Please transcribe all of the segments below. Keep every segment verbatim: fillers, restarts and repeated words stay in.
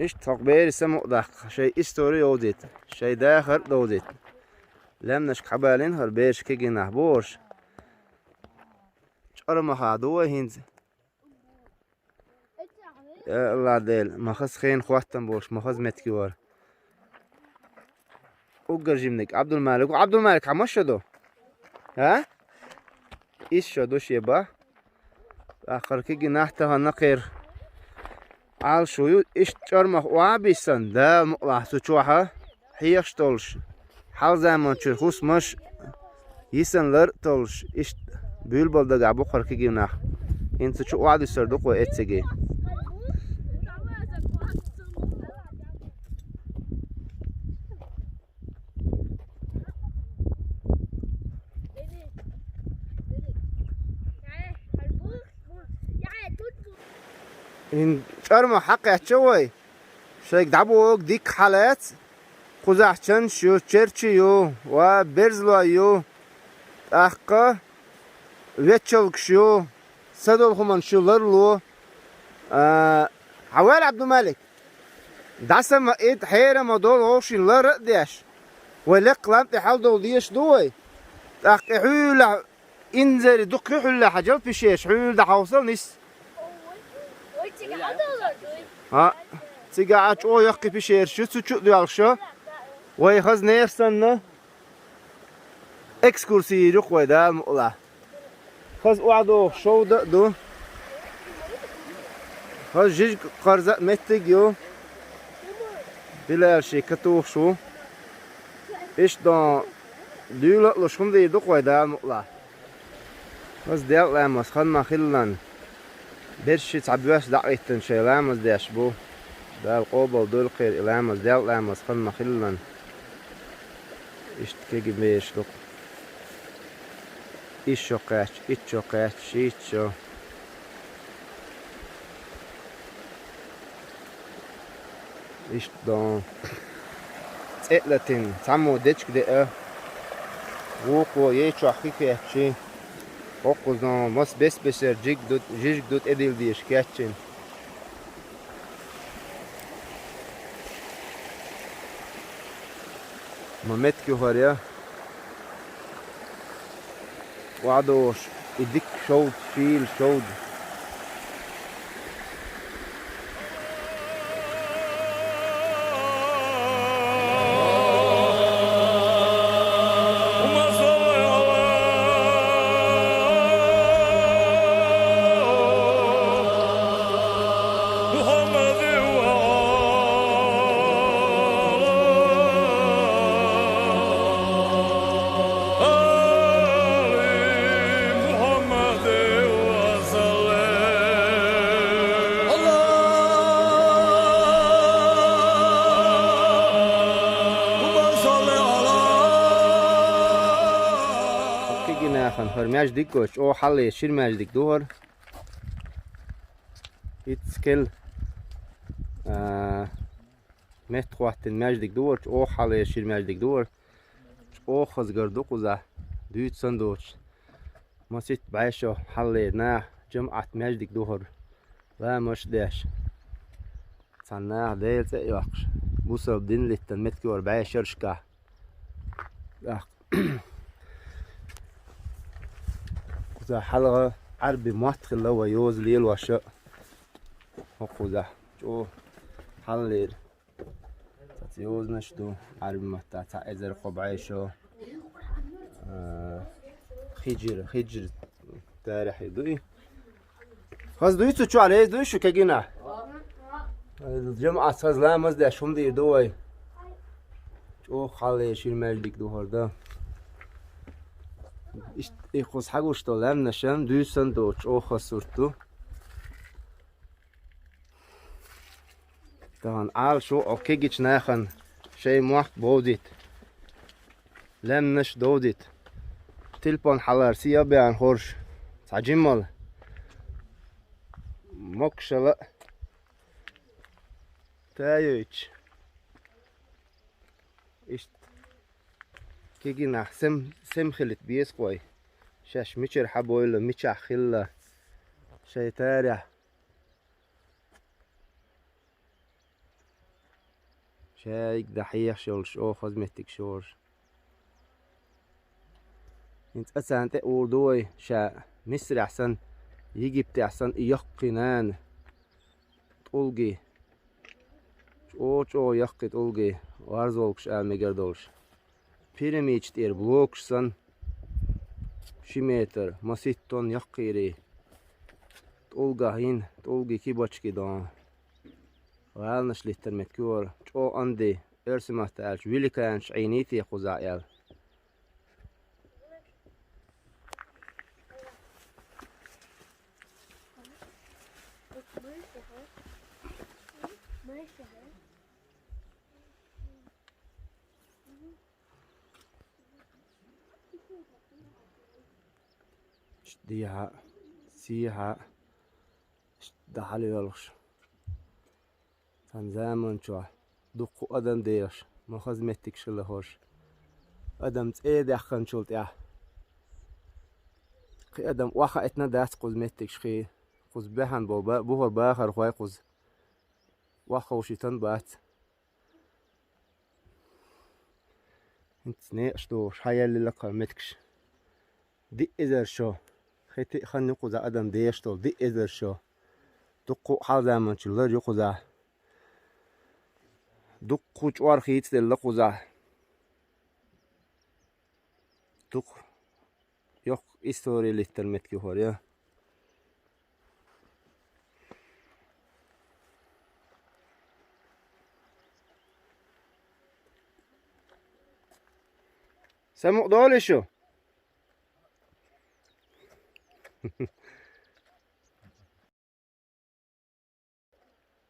Иштта хӀокху берийн самукъадаккха, шайн истори йовзийта, шайн дахар а довзийта. Лаьмнашка хьабалийна хӀара бераш, кегий нах бу хӀорш. ЧӀармаха ду вай хӀинца. Я АллахӀ Дела, ма хаза хенан хӀоттам болуш, ма хаза меттиг ю хӀара. Уггар жиманиг Ӏабдулмалик ву. Ӏабдулмалик, хьан масала шо ду? А? Исс шо ду шен бах. ТӀаккха хӀара кегий нах тахана кхеран Ӏалашо ю, иштта чӀармах охьа а биссина, Дала мукъалахь цу чохь хьехаш долуш, хьалха заманчуьра хӀусамаш а, йисина лар а толлуш, иштта буьйлабала дагахь бу хӀара кегий нах. ХӀинца чу охьадуьссур ду-кх вай эцциге. ХӀинца чӀармах хьакхаьчча вай, шайга дӀабогӀург дика хьалаца, кхузахь чанаш ю, черчий ю, ва берзалой ю, тӀаккха вечалгаш ю, садолу хӀуманаш ю ларло. А, хьан ваьлла, Ӏабдулмалик? ДӀаса ма итт хьерам а долу вовшийн лар а деш, вай лекха лам тӀе хьалдовла дезаш ду вай. ТӀаккха и хьуьллехь инзаре дуккха хьуьллехь хьажал пишераш, хьуьлла дӀахьовсал нис. А, цигахь а чӀогӀа йоккхий пишераш ю, цу чу а доьлхуш, вай хаза нехан санна. Экскурси йийр ю-кх вай, Дала мукъалахь. Хаза охьадогӀуш шовда а ду. Хаза жижиг кхарза а меттиг а ю. Билал шен катухуш ву. Иштта дон дуьйла а луш хӀума дийр ду-кх вай, Дала мукъалахь. Хаза делкъа ламаз хан ма-хиллан. Берш ши цхьа боьрша дӀа а гӀиттина шайн ламаз деш бу. Дала къобал дойла кхеран и ламаз, делкъа ламаз хан ма-хиллан. Иштта кегий бераш ду-кх. Исс шо кхаьчча, итт шо кхаьчча, шийтта шо. Иштта дон. ЦӀе а латийна, цхьаммо дечиг деа, вукхо яй чохь хи кечйий, хӀокхуза дон маса бес-бесара жиг ду, жижиг ду тӀедилла дезаш кечйина. Ма меттиг ю хӀара я. ОхьадогӀуш, и дика шовда, шийла шовда. Кегий нахана хӀара маьждиг а, чӀогӀа хьалха шира маьждиг ду хӀара. Ицца кел, а, метта хӀоттина маьждиг ду хӀара, чӀогӀа хьалха шира маьждиг ду хӀара. ЧӀогӀа хазгар ду кхузахь, дуьйцу санна доцуш. Масийтта бӀешо хьалха наха, жамаӀат, маьждиг ду хӀара. Ламаз деш. Цхьана наха Делан цӀе а йоккхуш, бусалба дин лаьттина меттиг ю хӀара бӀешерашкахь. ТӀаккха кхузахь хьалха Ӏаьрби мотт хилла вай йоза лелош а. ХӀокхузахь чӀогӀа хьалхалера. Цхьацца йозанаш ду Ӏаьрби маттахь, цхьа эзар кхо бӀешо. А, хиджра, хиджра тарихь ду и. Хаза дуй цу чохь, реза дуй шу кегий нах? ЖамаӀатца хаза ламаз деш хӀума дийр ду вай. ЧӀогӀа хьалха шира маьждиг ду хӀара дан. Иштта и кхуза хьагуш долу лаьмнаш а дуьйцу санна доцуш чӀогӀа хаза сурт ду. Тахана Ӏалашо ю кегийчу нахана шайн мохк бовзийта, лаьмнаш довзийта. Телефон хьалхара сий а беана хӀорш, цхьа жимма могушалла а тайойтуш. Иштта кегий нах сем, сем хилийта беза-кх вай. Шаьш мичара хьабевлла, мичахь хилла, шайн тарихь. Яйг дӀахьехаш йолуш, оха хаза меттигаш йолуш. ХӀинца а царна тӀе а ур ду вай, ша Мисрехь санна, Египтехь санна и яккхий нана тӀулгий, чӀогӀа-чӀогӀа яккхий тӀулгий, варзолгаш ала мегар долуш. Пирамидаш тӀера блокаш санна, ши метр, маситтон яккхийрий, тӀулгахь йина, тӀулгий кибачкий дон. ГӀаланаш литтар метка юхара, чӀогӀа анди, оьрсийн матта аьлча, великанаш Ӏийний те кхузахь аьлла. Дехьа, сехьа, дӀахьалайолуш. Цхьана заманчохь дуккха адам дехаш, ма хаза меттигаш хилла хӀорш. Адам цӀе а даьккхинчул тӀаьхьа. Кхин адам охьахаийтина дац кхуза меттигаш хи, кхуза баьхьана бо-, ба-, бухара бахархой кхуза. Охьаховшийтина бац. ХӀинца некъаш дохуш, хьаеллина кхара меттигаш. Диъ эзар шо. Хи-, тиъ хан ю кхузахь адам дехаш долу, диъ эзар шо. Дуккха а хьалзаманчу лар ю кхузахь. Дуккха а чкъор хийцаделла кхузахь. Дуккха йоккха истори литтар метка ю хӀара, я. Самукъадолий шу?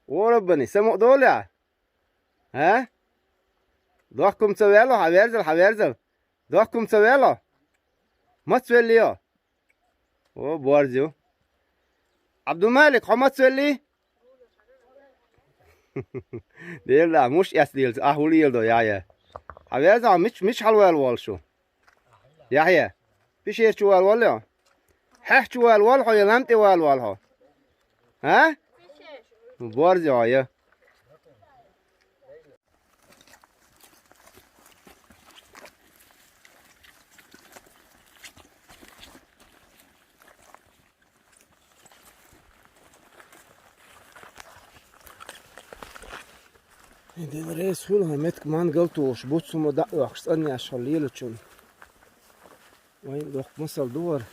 Вораббани, самукъадолий ахь? А? Дохкум ца ваьлла, хьан верзал, хьан верзал. Дохкум ца ваьлла? Маца веллий йо? О, борз ю. Абдумалик, хьо маца веллий? Дела да, муш эцделца, ахь хӀула леладо, Яхьъя. Хьан верза, мич-, мича хьалаваьлла воллу шу? Яхьъя, пещера чу вала воллу хьо? Хьаьх чу вала воллу хьо я лам тӀе вала воллу хьо? А? Борз ю хьо, я. Дела реза хуьлу хьан метка мангал тухуш, буц хӀума дӀа а оьхуш, цӀанъеш хьо лелачунна. Вайн доккха масал ду хӀара.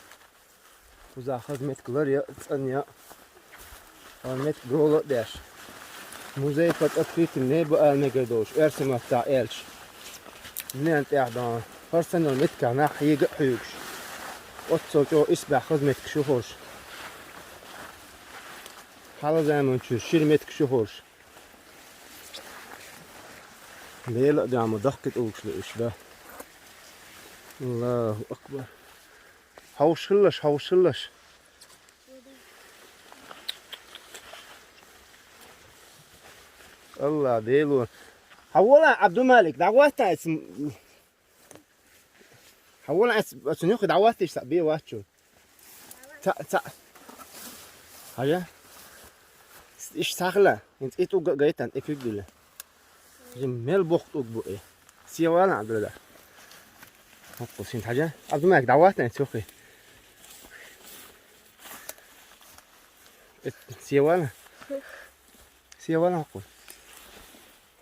Кхузахь хаза метка лар я, цӀан я. ХӀара метка гола а деш. Музей под открытым небом ала мегар долуш, оьрсийн маттахь аьлча. Дуьненна тӀехь дан, хӀара санна меткахь нах хьега а хьоьгуш. Оццул чӀогӀа исбаьхьа хаза меткаш ю хӀорш. Хьалха заманчуьра шира меткаш ю хӀорш. Лела а дан ма дахкийта улгуш луьйш дан. Аллаху акбар. Хьовш хилалаш, хьовш хилалаш. Алла, Дело. Хьан вола, Абдумалик, дӀагӀотта айца. Хьан вола айца, оцу нуьхи дӀагӀоттийша, бе ваччу. Ца, ца. Хьажа? Иш цхьа хила, хӀинца и тӀугга а гайтан, и куьг дилла. Жим мел боккха тӀуг бу и. Севала, Абдулла. ХӀокху син хьажа? Абдумалик, дӀаватна цохи. Севала? Севала хӀокху.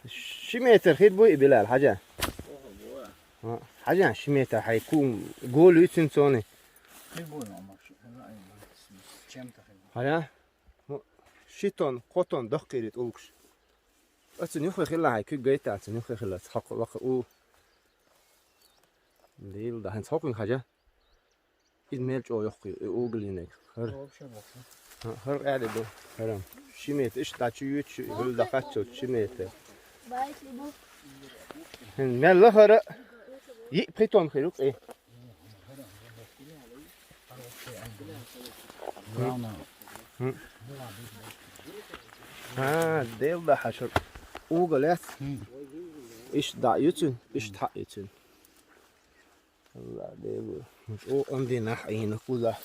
Ши метр хир бу и, Билал, хьажа? Ха, хьажа, ши метр хьай ку-, гол ю цуьнан цони. Хир бу, ма шу-, ма, ма, чем-то хир бу. Хьажа? Хм, ши тонн, кхо тонн дахкийрит улгуш. Ацу нуьхе хилла хьай, куьг гайта ацу нуьхе хилла, ца хьокху лакха у. Дийла да, хӀинца хьокхуьнга хьажа. Иза мел чӀогӀа йоккхий, и угольник. ХӀара. Вообще боккхий. ХӀа-, хӀара къаьда ду, хӀара. Ши метр, иштта дӀа чу юьту шу, хӀуьлла дӀакхаччалц ши метр. ХӀин мел лахара, йиъ пхи тонн хир ю цӀе. ХӀа, Дела да хьаша. Угол яц? Иштта дӀа ю цуьнан, иштта хьаъ ю цуьнан. Алла Дела. ЧӀогӀа андин нах Ӏийна кхузахь.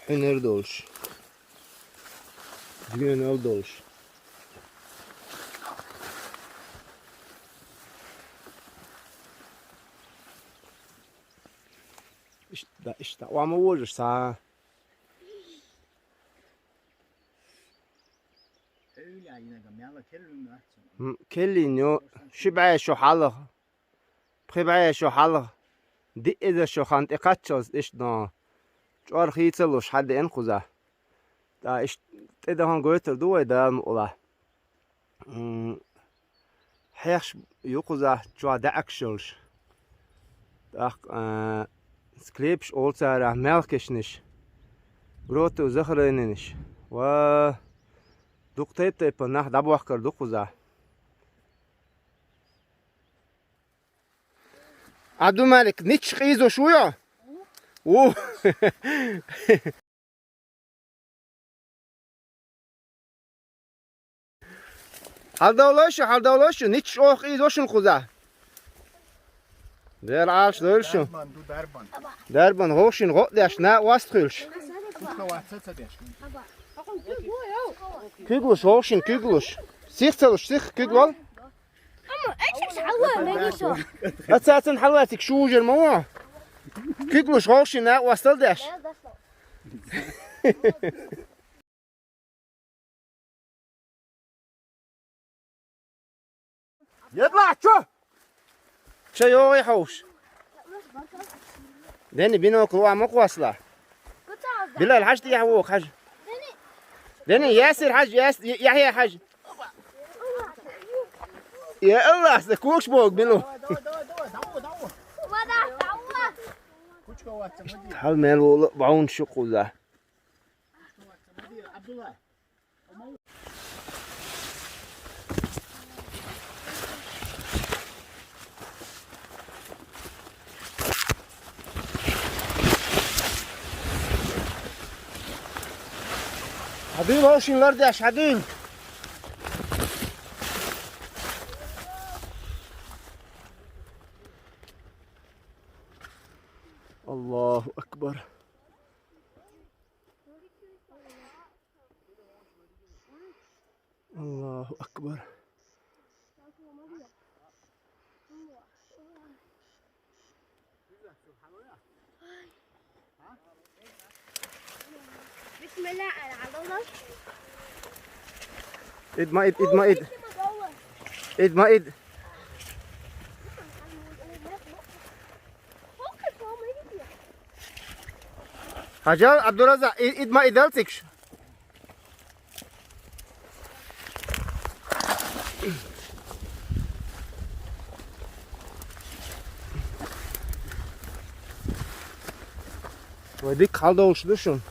Хьуьнар долуш. Доьнал долуш. Да, иштта, ва ма вожаш са. М, келлин йо, ши бӀе шо хьалха. Пхи бӀе шо хьалха. Диъ эзар шо хан тӀе кхаччалц иштта но. ЧӀор хийцалуш хьадеана кхуза. ТӀа иштта тӀе дахан гойтар ду вай Дала мукъала. М, хьехаш ю кхуза чохь даьӀахкаш йолуш. ТӀаккха, а, склепаш олу цара, мелхкешнаш, гроту захороненеш. Ва дукха тайп-тайпана нах дӀабохкар ду кхуза. Абдулмалик, ниташ къийзош ву йо? Ву. Хьалдовлой шу, хьалдовлой шу, ниташ оха къийзо шуна кхуза. Дера Ӏалаш дойла шу. Дарбан ду, дарбан. Дарбан, хӀокху шина гӀо а деш, накъост а хуьлуш. Куьг луш, хӀокху шина куьг луш. Сих ца луш, сих, куьг лол. Ацацан хьалвациг шужар ма вон. Куьг луш, хӀокху шина накъостал деш. Едлахь, чу! Ча йогӀий хьовш? Дени, бинокл ван ма кхосла. Билал, хьажа тӀехьа вогӀу, хьажа. Дени, Ясир, хьажа, Яс-, Я-, Яхья, хьажа. Я Аллах, сан когаш богу, билу. Хьал мел волу баунаш ю кхуза. Хьадуьйла, хӀокху шина лардеш, хьадуьйла. Аллаху акбар. Аллаху акбар. Бисмилла, Аллах. Ид ма ид, ид ма ид. Ид ма ид. Хьажал, Абдураза, и-, ид ма идал цикш. Вай, дика хьалдовлуш ду шуна.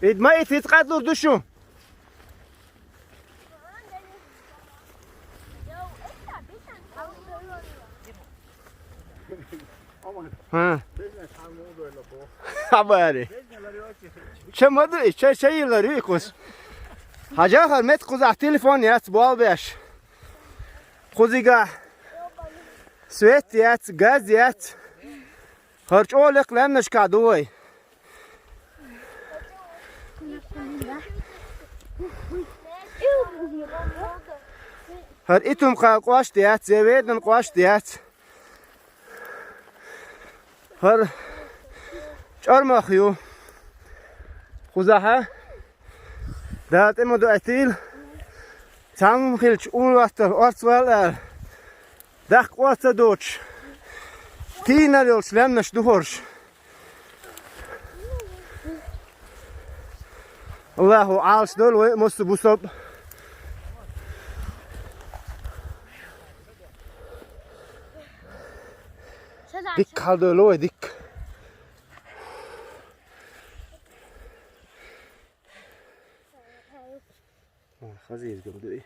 Ид ма ид, хӀинца къадлур ду шу. ХӀа. Хабари. Ча ма ду и, ча, ча йиллар ю и кхуз. Хьажахар мет кхузахь телефон яц, болх беш. Кхузигахь свет яц, газ яц. ХӀара чӀогӀа лекха лаьмнашкахь ду вай. ХӀара Итум-Кхал кӀошт яц, я Ведан кӀошт яц. ХӀара чӀармах ю. Кхузахьа Дала тӀе ма дуьйтийла. Цхьамма хилча уллаттал орцвала аьлла. Дахка орца доцуш, тийна йолчу лаьмнаш ду хӀорш. Аллахо Ӏалаш дойла вай а массо а бусалб. Дикка хьалдойла вай, дикка. Хазийзгам дуй.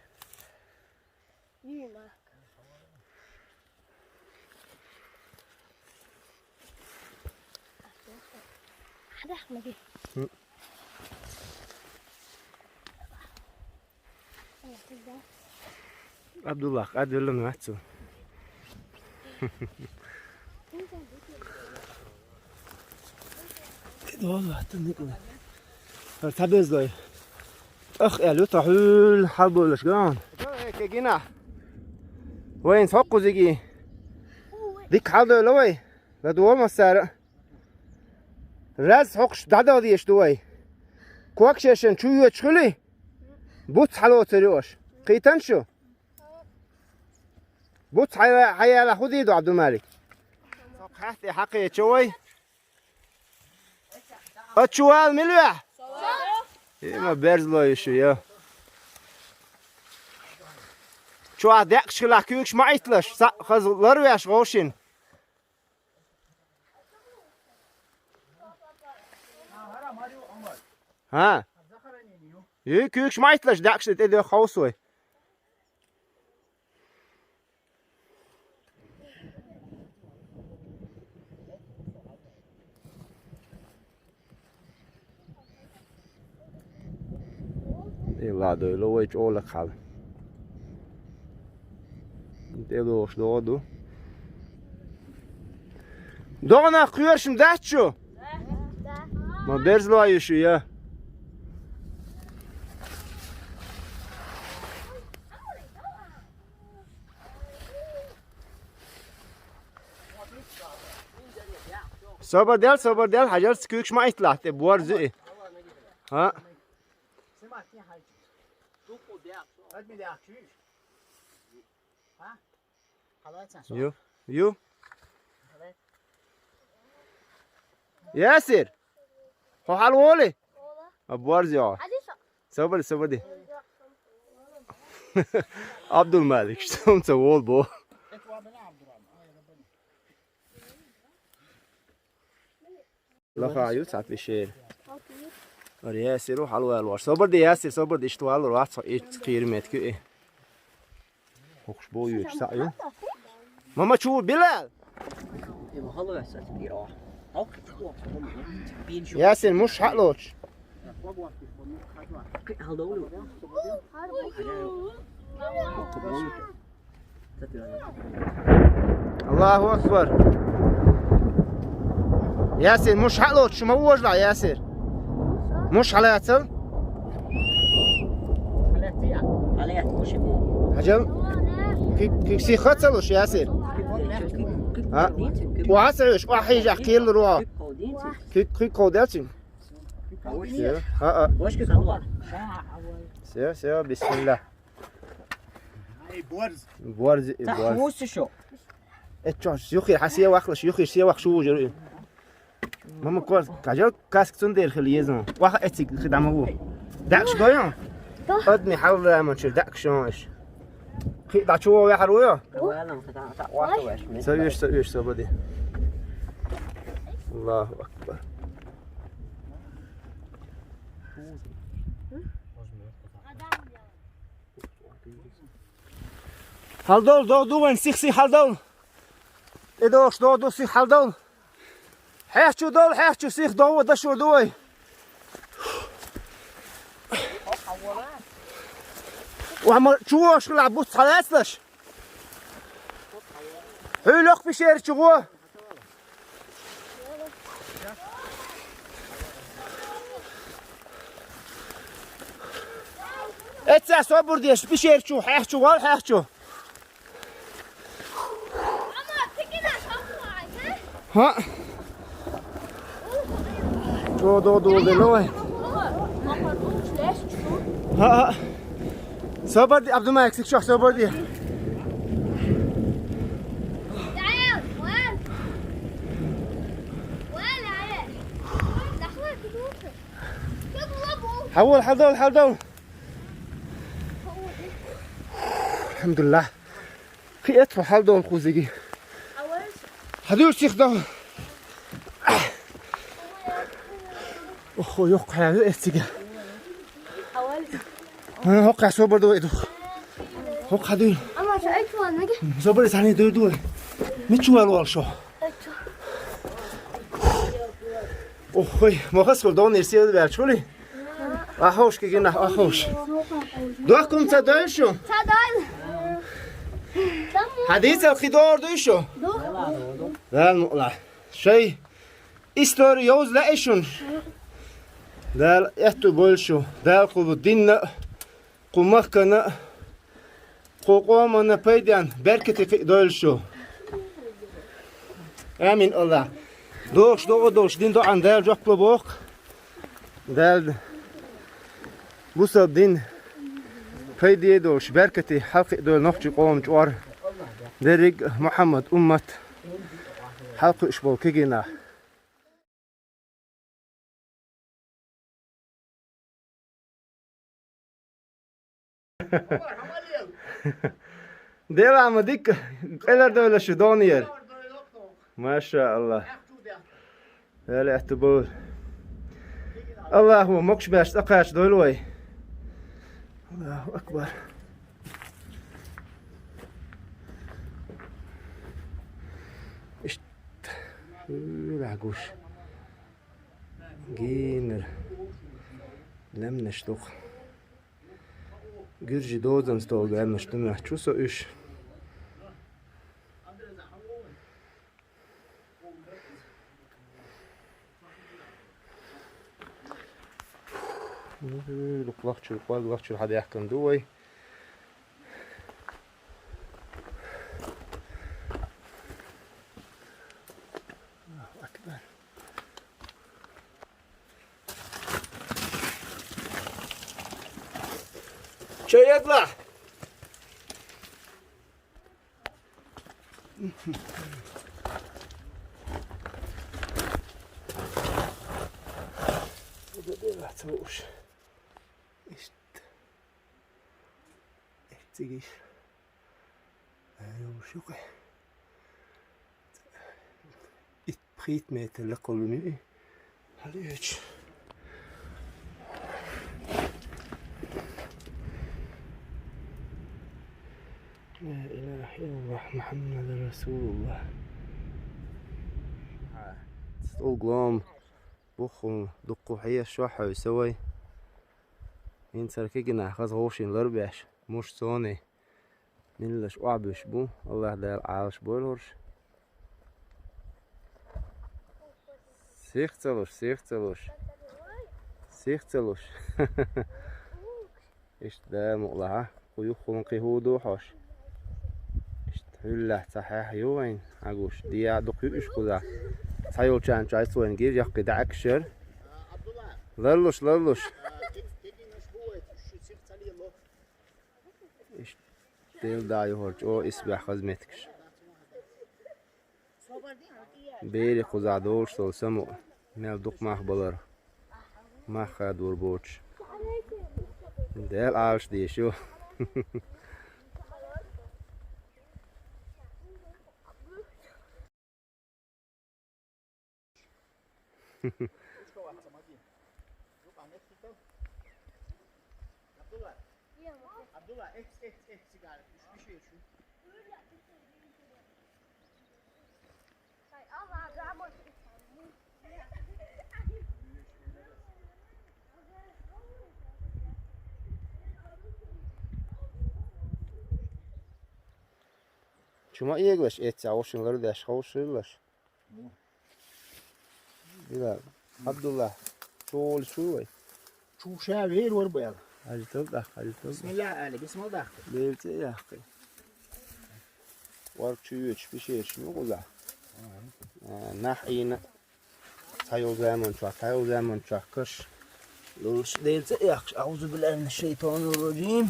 Абдуллах, къадвелла вац цо. Кхин валла, ту никъ вай. Хьара цхьа безлой. ТӀах аьлла ю, тхо хьуьлла хьалабовлуш ган. Кегина. Вайн цхьоккхузиги. Дика хьалдойла вай, ладувгӀа массара а. Раз хьокхуш дӀадала дезаш ду вай. Ког шайшан чу йоьдуш хуьлий, буц хьалоцур ю аша. Кхийтина шу? Буц хьая-, хьаяла хӀун дийр ду, Ӏабдулмалик? Со кхаьхьте хьакхеча вай. А чу вала мила вехьа? Э, ма берзло ю шу, я. Чохь даьккхаш хилахь куьйгаш ма Ӏитталаш, схьа хаза ларвеш вовшийн. ХӀа? Юй, куьйгаш ма Ӏитталаш, даьккхаш тӀе доьху хьовсой. Э, ладойло вай чӀогӀа лакхахьала. ТӀедогӀуш догӀа ду. ДогӀанах кхоьруш-м дац шу? Ма берзло ю шу, я. Собар дел, собар дел, хьажал, куьйгаш ма Ӏитталахь, тӀе борз ю и. ХӀаъ. Ю, ю. Ясир, хьо хьалаволий? А борз ю. Собар, собар де. Абдулмалик, что он ца вол бо. Лаха ю цхьа пещера. Ара Ясир ву хьалаваьлла ваш. Собар де, Ясир, собар де, иштта валлар вац хьо, иштта кхийра метка ю и. Хохуш бо юьйш схьа ю. Мама, чу Билал! Ясир, муш хьалоч. Аллаху акбар. Ясир, муш хьалоч, шу ма вожла, Ясир. Муш хьалацал. Хьажал. Кик, кик сиха цалуш, Ясир. А? Ва саюш, ва хижа кил руа. Кик, кик кодацин. Все, а, а. Все, все, бисмилла. Ай, борз. Борз, и борз. Хусу шо. Э, чё, юхи, хасия вахлаш, юхи, сия вахшу уже. Мама, кор, кажал, каск цундер хил езун. Ваха эцик хидама ву. Дакш гоён? Да. Одни халла мочи дакшонш. Хи да чуо вяхар уё? Валам, та, та, вата ваш. Савиш, савиш, савбади. Аллаху акбар. Хьалдол, догӀу ду вайн, сих, сих, хьалдол. ТӀедогӀуш догӀу ду, сих, хьалдол. Хьехчу дол, хьехчу, сих, догӀу, дашур ду вай. Ва ма чувош хила буц хьалацлаш. Хьуй лохпи шер чугӀо. Эцця собур деш, пишер чу, хьех чу, вал хьех чу. ХӀаъ. Чо до до де лой. ХӀаъ. Собар ди, Абдумаек, сикшах собар ди. Хьавол, хьалдол, хьалдол. Алхьамдулиллах. Кхиэт хьо хьалдол кхузиги. Хьадур сихдал. Охо, йоккха хьяви эцига. Ана хокка собар ду иду. Хокка хьадур. Ама ша ай чуан наги. Собар сани ду ду. Мичуал вал шо. Охой, махас кол дон ирсиэл вял чули. Ахош кигин ахош. Дохкум ца дойшу. Ца дойл. Хадис ал хидор дойшу. Дал мула. Шей истори йоз ла эшун. Дал эту большу. Дал кубу динна. Кумахкана. Кукъомана пайдян беркати кхи дойшу. Амин, Аллах. Дохуш, догӀа долуш, дин доӀан Дала жоп ло боху. Дала бусалба дин пайде долуш, беркате хьалкхиъ дойла нохчийн къоман чкъор. Дерриг а Мухьаммад уммат хьалкхуьуш болу кегийнах. Делахь ма дика къелардойла шу догӀанера. Маша Аллах. Вели аьтту бовла. Аллаху мокш беш цӀа кхача дойла вай. Аллаху акбар. Иштта. Уьлахь гуш. Гийнара лаьмнаш дукха. Гуьржи дозан стол гаьннаш ду моьтту чу со уьш. Дукха лахчуьра, кӀорга лахчуьра хьадаьхкина ду вай. Аллаху акбар. Чай эдла! Уда дела ца уш. Иштта. Эццигиш. Ай, уш юкъе. Ит пхийтта метр лакхалуни. Хьалечу. Ла илаха иллаллах, Мухьаммаду расулуллах. Стол глом. Буххула дуккха хьеша хьовса вай. ХӀинца хӀара кегийнах хаза гӀовшина ларбеш, муш цоне. Миллаш охьабуьсуш бу, Аллах Дала Ӏалаш бойла хӀорш. Сих ца луш, сих ца луш. Сих ца луш. Иштта Дала мукъалахь, кху юххуна кхин хӀун ду хьош? Иштта хьуьллехь цхьа хьех ю вайн, хьан гуш, дехьа дукха ю уьш кхузахь. Цхьа йолчарна чу айса вайн гира, яккхий даьӀахкаш яра. Ларлуш, ларлуш. Иштта Делан да ю хӀара чӀогӀа исбаьхьа хаза меттигаш. Бери кхузахь долуш долу самукъа, мел дукха мах балар. Мах хадор боцуш. Дела Ӏалаш дийш ю. Абдулла, Абдулла, эц, эц, эц сигарет, уьш бишер шу. Чу ма эгаш, эццахь вушин лардеш ховшийлаш. Дила, Абдулла, чу волу чу вай? Чу ша вер вар бел. Хьажитал дах, хьажитал дах. Бисмилла али, бисмилла дах. Делце яхкы. Вар чу веч, пишечни куза. А, нах ина. Цхьайол заман чу, цхьайол заман чу каш. Луш делце яхкш. Аузу билляхи минаш шайтанир раджим.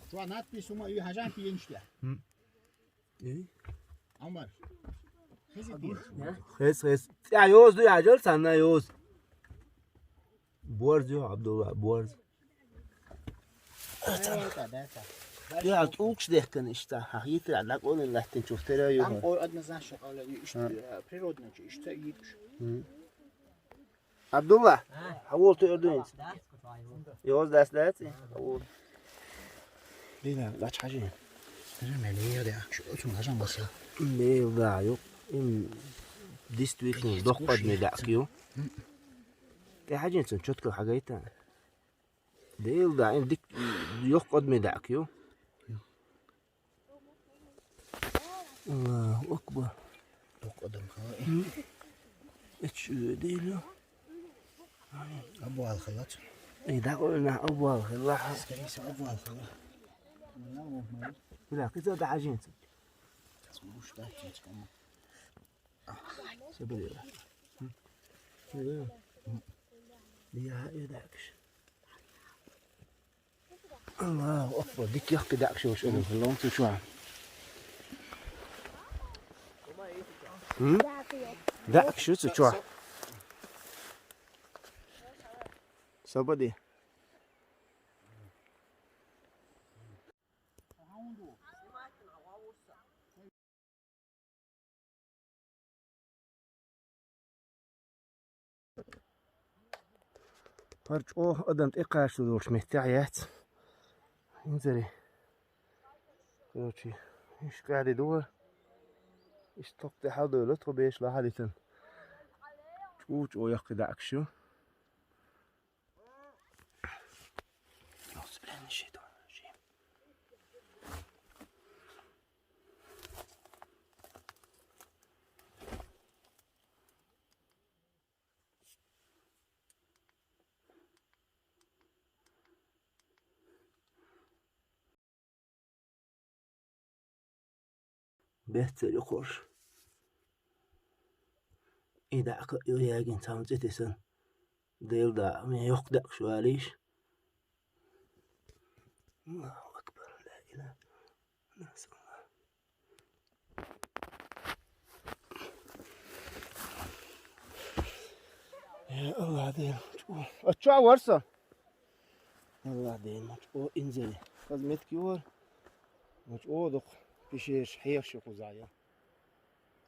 Чу надпись ума ю хажан пиеншля. М. Эй? Амар. Хези дир. Хез, хез. Я, йоз ду, я, жол санна йоз. Борз ю, Абдулла, борз. Я, тукш дехкан ишта. Ха, хитра, лак он латтин чуфтера ю. Ам ой однозначно, але, ишта, природно, ишта йитш. Абдулла, хьаволу тӀе ду хӀинца. Йоза дас дац и? Хьаволу. Дина, лач хьажи. Мели йода, шу цун хажан баса. Мел да, ю. Им действительно дохкъадме дак ю. ТӀе хьажин цун чётко хьагайта. Дел да, им дик йохкъадме дак ю. Аллаху акбар. Докъ адам хала. Эч дела. Абу ал халат. Эй, да, ой, на, абу ал халат. Скорее всего, абу ал халат. Бля, кыза да хажинца. Слушай, да, чечка. Сабаде. Дика, э, дакъаш. Аллаху акбар, дика яккхий дакъаш йолаш адам хилла цу чу. М? Дакъаш ю цу чу. Сабаде. ХӀара чӀоагӀа адам тӀекхачалуш долча меттехь яц. ХӀинцаре. Короче, иштта кӀаьди ду вай. Иштта тхо тӀе хьалдойла, тхо беша лахьадитина. ЧӀу-чӀу яккхий дакъаш ю. Беццара юкъуш. И дакъа йо ягийна цхьана цӀе тесна. Дела да, мен йоккха дакъаш валийша. Аллаху акбар, ла илаха. Э, Аллах Дела, чӀо. А чӀо вара со? Аллах Дела, ма чӀо инзаре. Хаза меттиг ю вара. Ма чӀо дукха. Пишераш, хьехаш ю кхузахь я.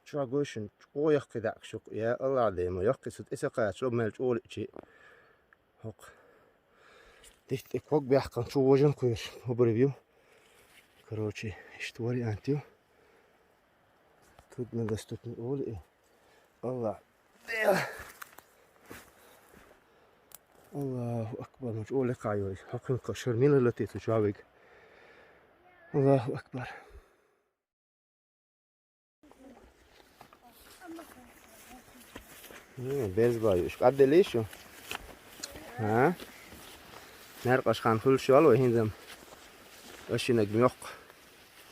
Чу гой шуна, чӀо яккхий дакъаш ю-кх, я Аллах Дела, ма яккхий, цу тӀе ца кхаччалц мел чӀо лиъча. ХӀокху. Дитта тӀе ког баьккхина чу вожан кхоьруш, хӀубарг ю. Короче, иштта вариант ю. Труднодоступный олу и. Аллах. Дела. Аллаху акбар, ма чӀо лекха йой. ХӀокхуьнга шар мила латийта чу вига. Аллаху акбар. М, беза бай ю. Уьш къадделлий шу? А? Маьркъаж хан хуьлуш йолу вай хӀинца-м? Аш йинарг мохк.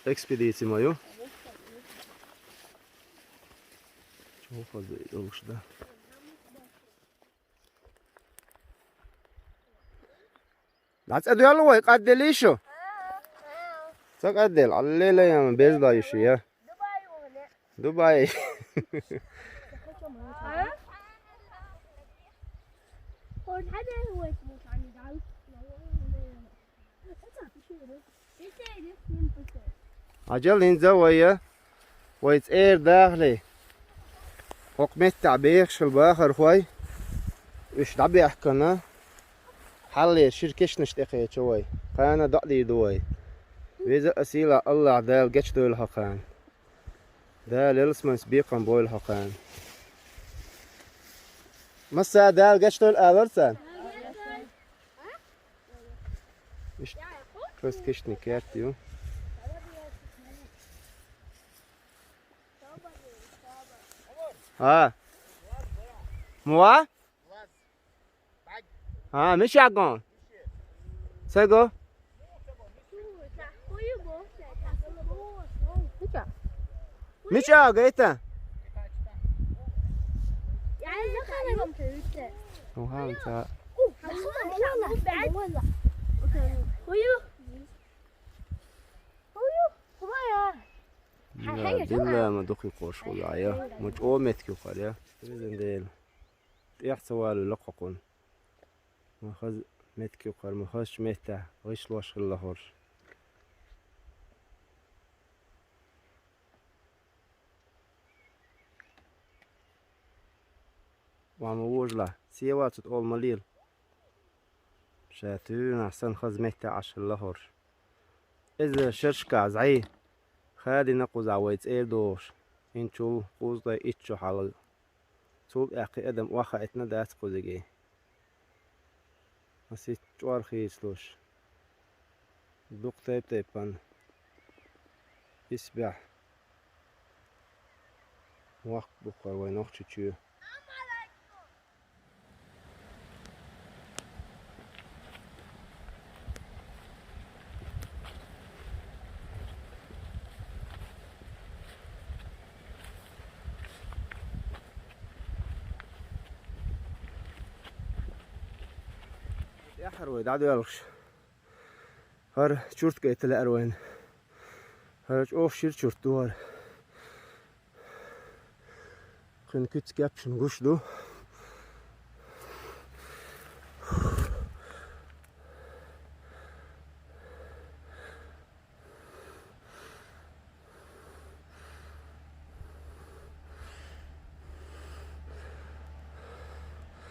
Экспедици ма ю. Чухаза йолуш дан. ДӀа цӀа доьлла вай, къадделлий шу? Ца къадделла, Алле, лайна беза бай ю шу, я. Дубай. Хьажал, хӀинца вай, вай цӀера дахале, хӀокху меттехь бехаш хилла бахархой, уьш дӀабаьхкина, хьаллера шира кешнаш тӀекхеча вай, кхана доӀа дийр ду вай. Веза а, сийлахь а Аллах Дала гечдойла хьо кхана. Дала ялсаманца бекхам бойла хьо кхана. Масса, Дала гечдойла алара царна? Иштта, кхоьсту кешнийн керт ю. А? Муха? А, мичахь гон? Ца го? Мича а гайта? Ухан ца. Дилла ма дукхи кхош хула я. Ма чӀо меттиг ю хӀара я. Везан Дела. ТӀех ца валуьйла кхокхунна. Ма хаза меттиг ю хӀара, ма хазачу меттехь гӀишлош хилла хӀорш. Ва ма вожалахь, севацут олу ма лела. Ша туьйранахь санна хаза меттехь Ӏаш хилла хӀорш. Иза шершкахь зӀе хадийна кхузахь вай цӀера дохуш, хӀинчул кхузткъе итт шо хьалха. Цул тӀаьхьа кхин адам охьахаийтина дац кхузиге. Аса хӀетта чӀор хийцалуш. Дукха тайп-тайпана. Исбаьхьа. Воккха бу кхара вай Нохчийчоь. Ахьар вай дӀадоьлхуш. ХӀара чурт кӀайта лаьара вайна. ХӀара чӀогӀа шира чурт ду хӀара. Кхуьнан куьцаш кеппачун гуш ду.